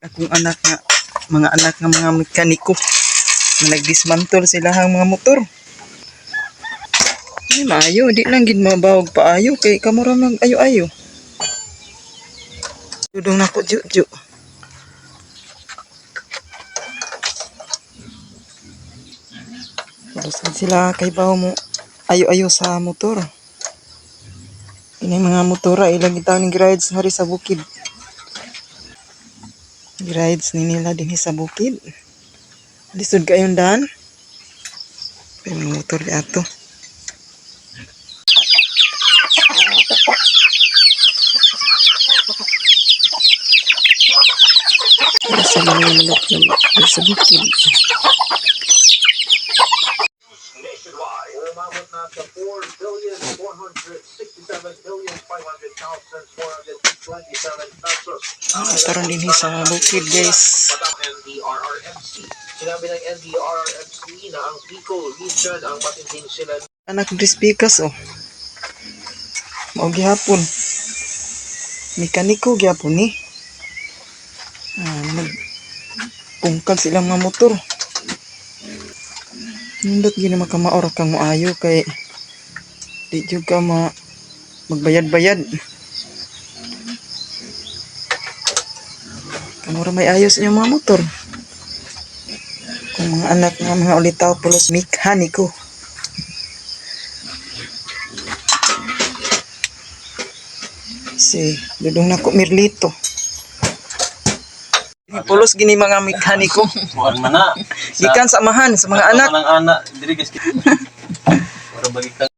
Akong anak nga mga anak nga mga mekaniko nga nagdismantle sila ang mga motor. Ay, maayo, di lang gid mabawog paayo kay kamo ra mag ayo-ayo. Dudong nako ju ju. Tapos sila kay bawo mo ayo-ayo sa motor. Ini mga motora ilang gitaw ni rides hari sa bukid. Rides ni nila dinhi sa bukid. Lisod kayon daan. Pero mga motor di ato. Para sa mga manok na diri sa bukid. Umabot na sa 4,467,500,427 pesos. Ang motoron dinhi sa bukid, guys. Patang NDRRMC. Sinabi ng NDRRMC na ang Bicol Region ang matinding sila Anak Dris Pikas oh. Mao gihapon. Mekaniko gihapon ni. Ah, nag pungkag silang mga motor. Nindot gini makamaor kang moayo kay di jud ka ma magbayad-bayad. Kamura may ayos inyong mga motor. Kung mga anak nga mga ulitaw pulos mekaniko. Si Dudong nako Mirlito. Pulos gini mga mekaniko. Bukan mana. Gikan sa amahan sa mga anak. Ng anak diri guys. Para bagi ka